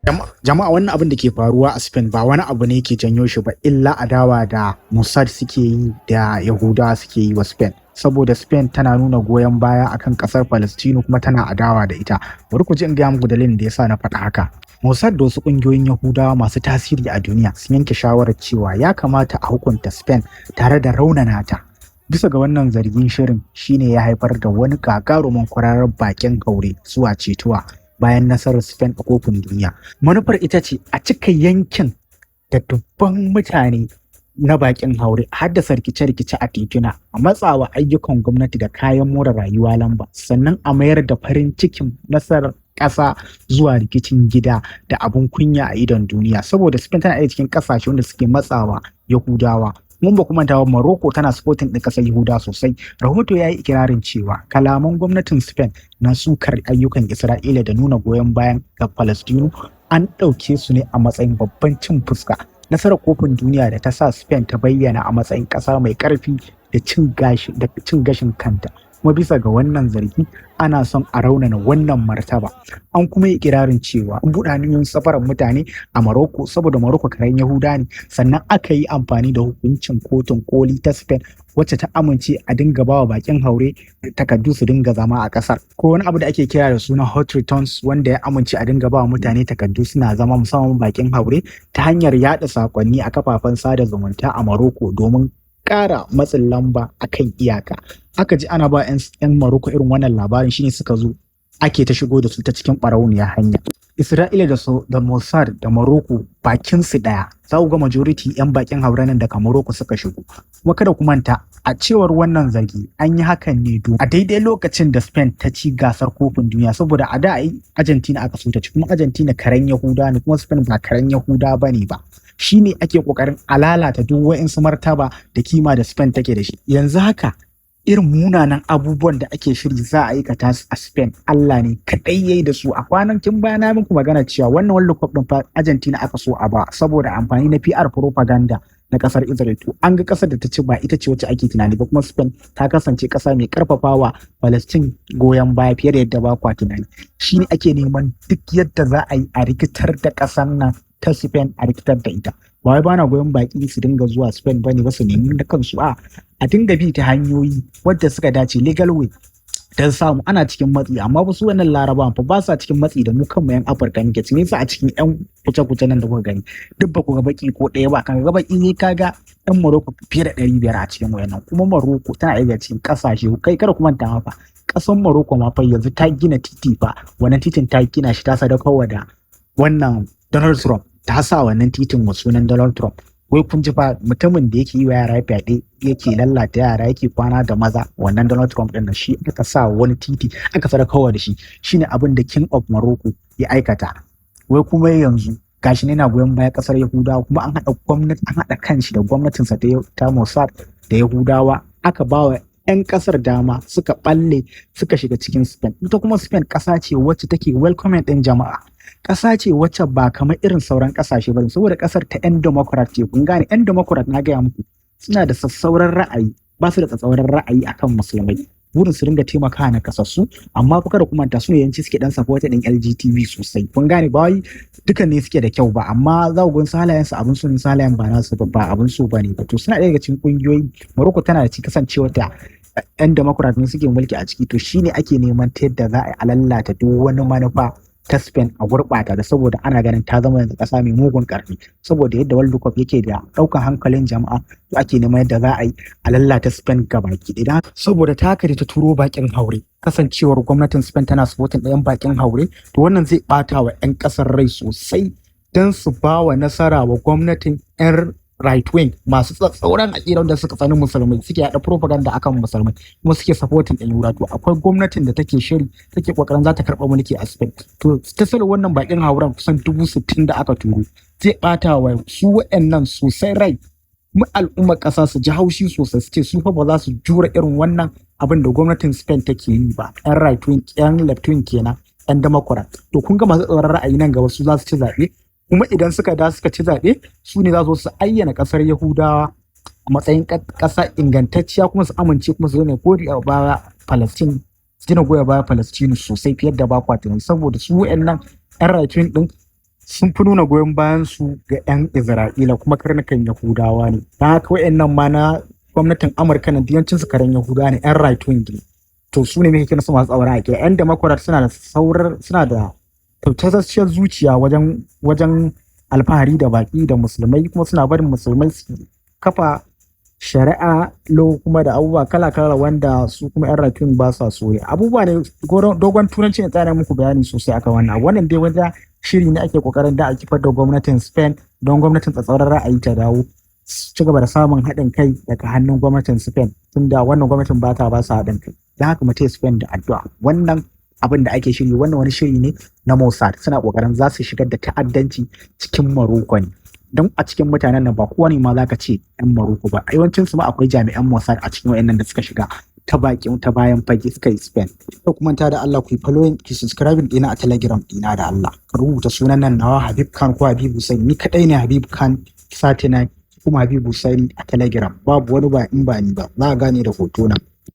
Jama'a, wannan abin da ke faruwa a Spain ba wani abu ne ke janyo shi ba illa adawa da Mossad suke yi da Yahudawa suke yi wa Spain. Saboda Spain tana nuna goyon baya akan kasar Palestine kuma tana adawa da ita. Bari ku ji in gaya muku dalilin da yasa na faɗa haka. Mossad da wasu ƙungiyoyin Yahudawa masu tasiri a duniya sun yanke shawarar cewa ya kamata a hukunta Spain tare da raunana ta. Bisa ga wannan zargin, shirin shine ya haifar da wani gagarumin kwararar bakin haure zuwa cetuwa bayan nasarar Spain a kofin duniya. Manufar ita ce a cika yankin da dubban mutane na bakin haure, haddasa rikice-rikice a tituna, a matsawa ayyukan gwamnati da kayan more rayuwa lamba, sannan a mayar da farin cikin nasarar ƙasa zuwa rikicin gida da abun kunya a idon duniya. Saboda Spain tana ɗaya cikin ƙasashe wanda suke matsawa Yahudawa. Mun ba kuma dawo, Morocco tana supporting ɗin ƙasar Yahuda sosai. Rahoto ya yi ikirarin cewa kalaman gwamnatin Spain na sukar ayyukan Isra'ila da nuna goyon bayan ga Falastinu an ɗauke su ne a matsayin babban cin fuska. Nasarar kofin duniya da ta sa Spain ta bayyana a matsayin ƙasa mai ƙarfi da cin gashin kanta. Kuma bisa ga wannan zargi, ana son a raunana wannan martaba. An kuma yi kirarin cewa an buɗe hanyoyin safarar mutane a Morocco saboda Morocco karen Yahuda ne. Sannan aka yi amfani da hukuncin kotun koli ta Spain wacce ta amince a dinga bawa bakin haure takardu su dinga zama a kasar. Ko wani abu da ake kira da suna hot returns, wanda ya amince a dinga bawa mutane takardu suna zama, musamman bakin haure, ta hanyar yada sakonni a kafafen sada zumunta a Morocco domin ƙara matsin lamba a kan iyaka. Aka ji ana ba 'yan Maroko irin wannan labarin, shine suka zo ake ta shigo da su ta cikin ɓarauniya hanya. Isra'ila da su da Mossad da Morocco bakin su ɗaya. Za ku ga majority 'yan bakin hauren nan daga Morocco suka shigo. Kuma kada ku manta, a cewar wannan zargi, an yi hakan ne a daidai lokacin da Spain ta ci gasar kofin duniya, saboda a da ai Argentina aka so ta ci, kuma Argentina karen Yahuda ne, kuma Spain ba karen Yahuda bane ba. Shine ake kokarin a lalata duk wa'insu martaba da kima da Spain take da shi. Yanzu haka irin munanan abubuwan da ake shiri za a aikata su a Spain, Allah ne kaɗai yayi da su. A kwanakin baya na muku magana cewa wannan World Cup din fa Argentina aka so a ba saboda amfani na PR propaganda na kasar Israel. To an ga kasar da ta ci ba ita ce wacce ake tunani ba, kuma Spain ta kasance kasa mai karfafawa Palestine goyon baya fiye da yadda ba kwa tunani. Shine ake neman duk yadda za a yi a rikitar da kasar nan ta Spain, a rikitar da ita. Ba wai bana goyon baki su dinga zuwa Spain bane ba su nemi da kansu, a dinga bi ta hanyoyi wadda suka dace, legal way, don samu. Ana cikin matsi, amma ba su wannan Larabawan fa ba sa cikin matsi da mu kanmu yan Afirka muke cikin yasa. A cikin yan kuce-kuce nan da kuka gani, duk ba ku ga baki ko ɗaya ba. Kan ga baki ne, kaga yan Morocco fiye da 500 a cikin wayannan. Kuma Morocco tana ɗaya cikin ƙasashe. Kai, kada ku manta ma fa, ƙasar Morocco ma fa yanzu ta gina titi fa. Wannan titin ta gina shi, ta sadaukarwa da wannan Donald Trump. Ta sa wannan titin wa sunan Donald Trump. Wai kun ji fa, mutumin da yake yi wa yara fyaɗe, yake lallata yara, yake kwana da maza, wannan Donald Trump ɗin, shi aka sa wani titi aka sadaukarwa da shi. Shine abin da King of Morocco ya aikata. Wai kuma yanzu gashi ne na goyon baya kasar Yahudawa, kuma an haɗa gwamnati, an haɗa kanshi da gwamnatinsa ta Mossad da Yahudawa, aka ba wa 'yan kasar dama suka balle suka shiga cikin Spain. Ita kuma Spain ƙasa ce wacce take welcoming ɗin jama'a. Ƙasa ce wacce ba kamar irin sauran ƙasashe ba, saboda ƙasar ta 'yan Democrat ce. Kun gane, 'yan Democrat, na gaya muku, suna da sassauran ra'ayi, ba su da tsatsauran ra'ayi akan musulmai. Burin su dinga taimakawa na kasassu, amma fa kada ku manta, su ne yanci suke dan support din LGTB sosai. Kun gane, ba wai dukan ne suke da kyau ba, amma za ku ga halayen su abun su ne, halayen ba nasu ba abun su bane ba. To suna ɗaya daga cikin kungiyoyi. Morocco tana da cikin kasancewa ta 'yan Democrat ne suke mulki a ciki. To shine ake neman ta yadda za a yi a lalata duk wani manufa ta Spain, a gurɓata da, saboda ana ganin ta zama yanzu ƙasa mai mugun ƙarfi saboda yadda World Cup yake da ɗaukan hankalin jama'a. To ake neman yadda za a yi a lalata Spain gabaki ɗaya, saboda ta haka ta turo bakin haure. Kasancewar gwamnatin Spain tana supporting ɗayan bakin haure, to wannan zai ɓata wa 'yan ƙasar rai sosai don su ba wa nasara wa gwamnatin 'yan right wing masu tsatsauran aƙidar da suka tsani musulmai, suke yaɗa propaganda akan musulmai, kuma suke supporting ɗin Yahuda. To akwai gwamnatin da take shiri, take kokarin za ta karɓa mulki a Spain. To ta wannan bakin hauren kusan 60,000 da aka turo zai ɓata wa su waɗannan sosai rai, mu al'ummar ƙasa su ji haushi sosai, su ce su fa ba za su jura irin wannan abin da gwamnatin Spain take yi ba. Yan right wing, yan left wing kenan, yan Democrat. To kun ga masu tsaron ra'ayi nan gaba su za su ci zaɓe, kuma idan suka da suka ci zaɓe, su ne za su ayyana ƙasar Yahudawa a matsayin ƙasa ingantacciya, kuma su amince, kuma su zo ne goya baya Palestine, su gina goya baya Palestine sosai fiye da ba kwa tunani, saboda su wa'annan yan right wing din Sun fi nuna goyon bayan su ga 'yan Isra'ila, kuma karnukan Yahudawa ne. Don haka wa'annan ma na gwamnatin Amurka na yawancin su karen Yahudawa ne, 'yan right wing ne. To, su ne muke kira su masu tsauran aƙida. 'Yan Democrat suna da tautasassiyar zuciya wajen alfahari da baƙi da Musulmai, kuma suna barin Musulmai su kafa shari'a law kuma da abubuwa kala-kala wanda su kuma 'yan right wing ba sa so. Abubuwa ne, dogon turanci ne tsara muku bayani sosai akan wannan. Wannan dai wanda shiri ne ake kokarin da a kifar da gwamnatin Spain don gwamnatin tsatsauran ra'ayi ta dawo, ci gaba da samun haɗin kai daga hannun gwamnatin Spain, tunda wannan gwamnatin ba ta ba su haɗin kai. Don haka mu taya Spain da addu'a. Wannan abin da ake shiri, wannan wani shiri ne na Mossad. Suna kokarin za su shigar da ta'addanci cikin Morocco ne, don a cikin mutanen nan ba kowane ma zaka ce yan Morocco ba. Yawancin su ma akwai jami'an Mossad a cikin wayannan da suka shiga ta bakin ta bayan fage suka yi Spain. Ko kuma ta da Allah ku yi following, ki subscribing dina a Telegram dina. Da Allah ka rubuta sunan nan nawa, Habib Khan ko Habib Hussein. Ni kadai ne Habib Khan 39 kuma Habib Hussein a Telegram. Babu wani ba in ba ni ba. Za a gane da hoto na.